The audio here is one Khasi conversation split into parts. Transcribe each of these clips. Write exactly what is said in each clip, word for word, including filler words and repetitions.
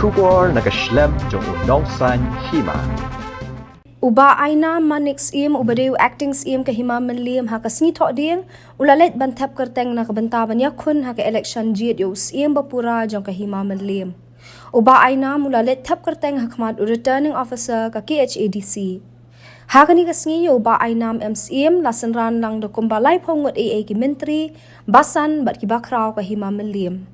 Khubor na ka shlem jong u nongsan hima. U Bah Ainam Manik Syiem, uba dei u acting Syiem ka Hima Mylliem, ha ka sngi Thohdieng u la leit ban thep kyrteng na ka bynta ban ïakhun ha ka election jied ïa u Syiem bapura jong ka Hima Mylliem. U Bah Ainam u la leit thep kyrteng ha khmat u Returning Officer ka K H A D C. Ha kane ka sngi ïa u Bah Ainam M Syiem la synran lang da kumba laiphew ngut ei ei ki myntri, basan bad ki bakhraw ka Hima Mylliem.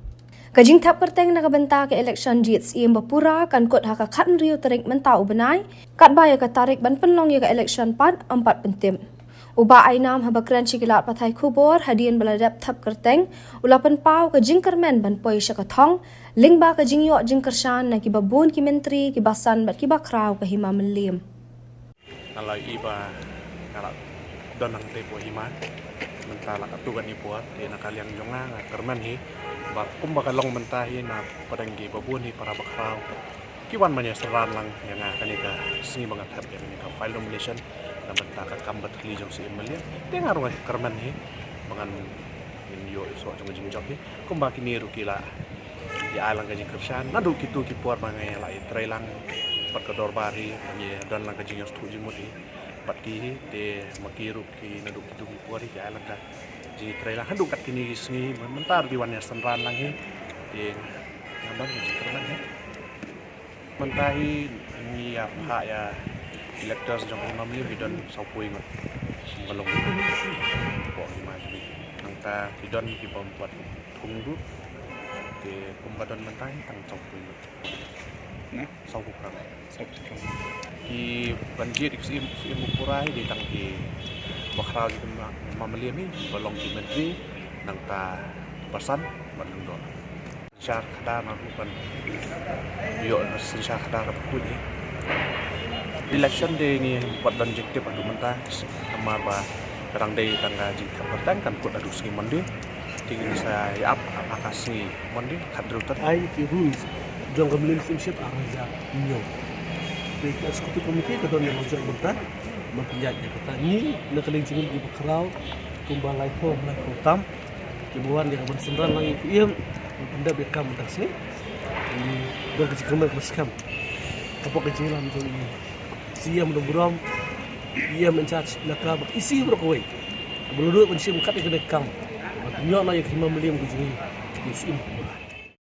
Ka jingthep kyrteng na ka bynta ka election jied Syiem bapura kan kut ha ka khathynriew tarik mynta u bnai, katba ïa ka tarik ban pynlong ïa ka election pat ym pat pyntip. U Bah Ainam haba kren sha ki lad pathai khubor hadien ba la dep thep kyrteng, u la pynpaw ka jingkyrmen ban poi sha ka thong lyngba ka jingïoh jingkyrshan na kiba bun ki myntri, ki basan bad ki bakhraw ka Hima Mylliem. Nga la ïohi ba nga la don hangtei hapoh hima mynta la katto katne por, te na ka liang jong nga nga kyrmen hi ba kumba ka long mynta hi na pdeng kiba bun hi para bakhraw ki wan ban ïa synran lang ïa nga kane ka sngi ba nga thep ïa kane ka file nomination na bynta ka kam bathylliew jong u Syiem Mylliem. Te nga ruh nga kyrmen hi ba ngan ngin ïoh soh jong ka jingjop hi. Kumba kine ruh ki la ïa ai lang ka jingkyrshan naduh kito ki por ba nga la ïa trei lang bad ka dorbar hi, ba ngi don lang ka jingïasngewthuh jingmut hi bad ki hi. Te ma ki ruh ki naduh kito ki por hi ki ai lang ka jingtrei lang haduh kat kine ki sngi, mynta ruh ki wan ïa synran lang hi. Te nga don ka jingkyrmen hi. Mynta hi ngi ïa phah ïa electors jong Hima Mylliem ki don sawphew ngut. Ba long hapoh hima jong ngi. Nangta ki don ki bym pat thung ruh. Te kumba don mynta hi tang sawphew ngut. Sawphew phra. Ki ban jied ïa u Syiem, Syiem bapura hi dei tang ki bakhraw jong ka Hima Mylliem hi ba long ki myntri, nangta basan bad lyngdoh. Synshar khadar na ruh ban ïoh synshar khadar ba khuid hi. Election day ngi pat don jingtip haduh mynta, namar ba ka dang dei tang ka jingthep kyrteng, kan kut haduh sngi Monday. Te ngin sa ïa ap ha ka sngi Monday khathynriew tarik. Ai ki rules jong ka Mylliem Syiem Chief ar hajar hynñiew. Te ka executive committee ka don ïa la jong mynta ban pynïaid ïa kata. Ngi na ka liang jong ngi ki bakhraw kumba laiphew, laiphew tam kiba wan ïa ka ban synran lang ïa u Syiem ban pyndep ïa ka kam mynta ka sngi. Ngi don ka jingkyrmen kaba skhem hapoh ka jingïalam jong u Syiem u nongburom, Syiem in charge na ka bad E C baroh kawei ba la duh ban shim kat ïa kane ka kam ban pynïoh noh ïa ka Hima Mylliem ka jong ngi. Ïa u Syiem